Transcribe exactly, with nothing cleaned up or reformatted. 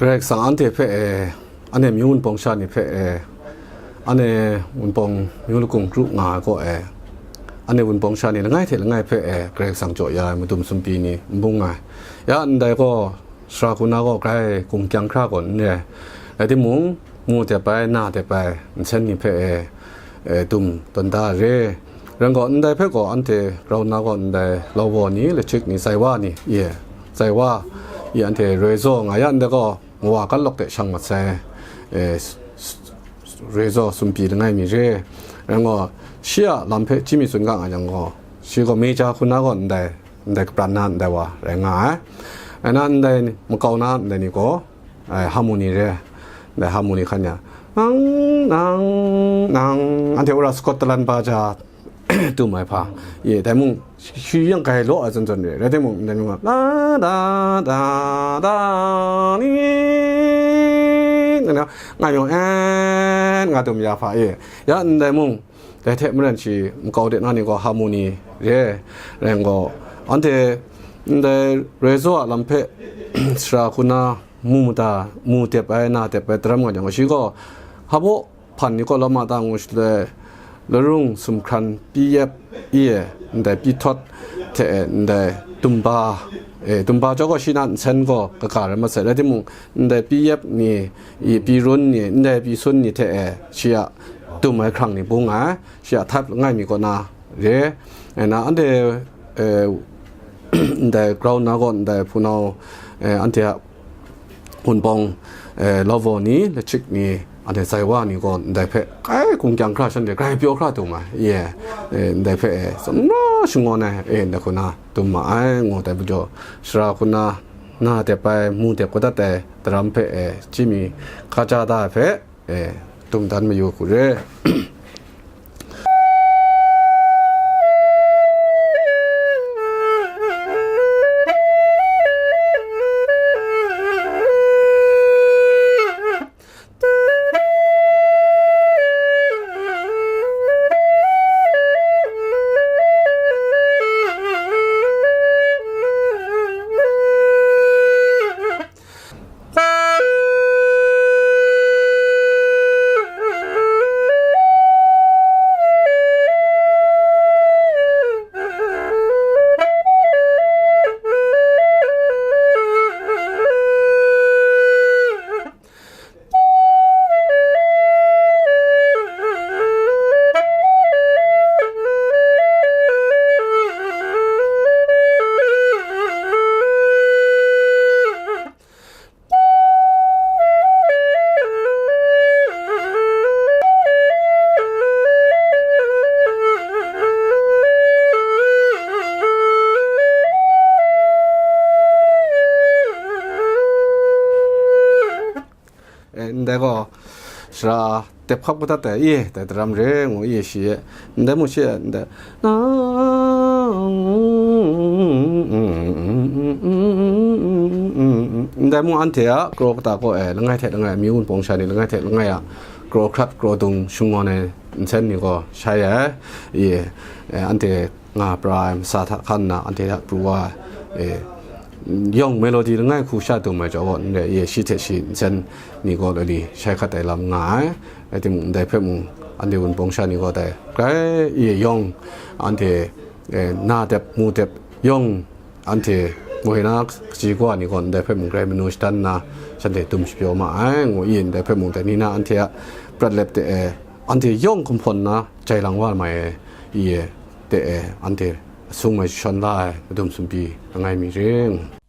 Karai Kasang anhte hpe e, anhte myu wunpawng sha ni hpe e, anhte wunpawng myu lakung kru nga ai kaw e, anhte wunpawng sha ni langai hte langai hpe e, Karai Kasang jaw ya ai madum sumpi ni n bung ai. Ya ndai gaw, sara hku na gaw grai gumkyang hkra gaw n re ai. Rai timung, mu dep ai, na dep ai, nsen ni hpe e, e, dum tawn da re. Rai gaw, ndai hpe gaw anhte grau na gaw ndai lauwaw ni, lachik ni, zaiwa ni, ye, zaiwa, ye, anhte roi zaw nga ya ndai gaw, mawa kan lawk de shang mat sai, e, s-, s-, roi zaw sumpi langai mi re. Rai gaw, shi a lam hpe chyim mi tsun ga nga yang gaw, shi gaw meja hku na gaw ndai, ndai kapran na ndai wa rai nga ai. Rai na ndai makau na ndai ni gaw, ai, harmony re, ndai harmony hkan ya, nang, nang, nang, anhte wora Scotland ba ja, dum ai hpa, ye, dai mung, shi yang grai law ai zawn zawn re, rai timung, ndai mung, la, da, da, da, ni, nga, nga yawng, en, nga dum ya hpa, ye, ya, ndai mung, dai hte maren shi, makau de na ni gaw, harmony re, rai gaw, anhte, ndai roi zaw a lam hpe, sara hku na, mu mada, mu dep ai, na dep ai, daram nga jang gaw, shi gaw, hpa baw, hpan ni kaw lawm a ta ngu shaloi, larung sumhkran pyi yep, i e, ndai pyi htawt hte e, ndai dumba, e, dumba chyawm gaw shi na nsen gaw kaga rai masai, rai timung, ndai pyi yep ni, i pyi run ni, ndai pyi sun ni hte e, shi a dum ai hkrang ni bung ai, shi a htap langai mi kaw na re, e, na anhte, e, ndai grau na gaw ndai hpunau, e, anhte a wunpawng, e, lauwaw ni, lachik ni, anhte zaiwa ni gaw ndai hpe grai gumkyang hkra shanhte grai pyaw hkra dum ai, ye, e, ndai hpe, e, tsun ra shangun ai, e, ndai hku na dum ma ai, ngu dai majaw, sara hku na, na dep ai, mu dep kadat ai, daram hpe, e, chyim mi hkaja da ai hpe, e, dum dan mayu hku re. E, ndai gaw, sara, tep hkap kadat ai, i, dai daram re, ngu, i, shi e, ndai mung shi e, ndai, ndai mung anhte a karaw kata kaw e, langai hte langai, myu wunpawng sha ni, langai hte langai a, karaw hkrat, karaw dung, shangun ai, nsen ni gaw, shai ai, i, e, anhte nga pra ai masa hta hkan nna, anhte hta pru wa ai, e, yawng melody langai hku sha dum ai jaw gaw, ndai, e, shi hte shi nsen ni gaw lali shai hkat ai lam nga ai. Rai timung, ndai hpe mung, anhte wunpawng sha ni gaw dai, grai, e, yawng, anhte, e, na dep, mu dep, yawng, anhte moi na kaji kawa ni gaw ndai hpe mung grai manu shadan nna, shanhte dum shapyaw ma ai, ngu i, ndai hpe mung dai ni na anhte a prat lep de e, anhte yawng kumhpawn na jai lang wa mai ai, i e, de e, anhte sung mai jashawn la ai madum sumpi langai mi re, ngu.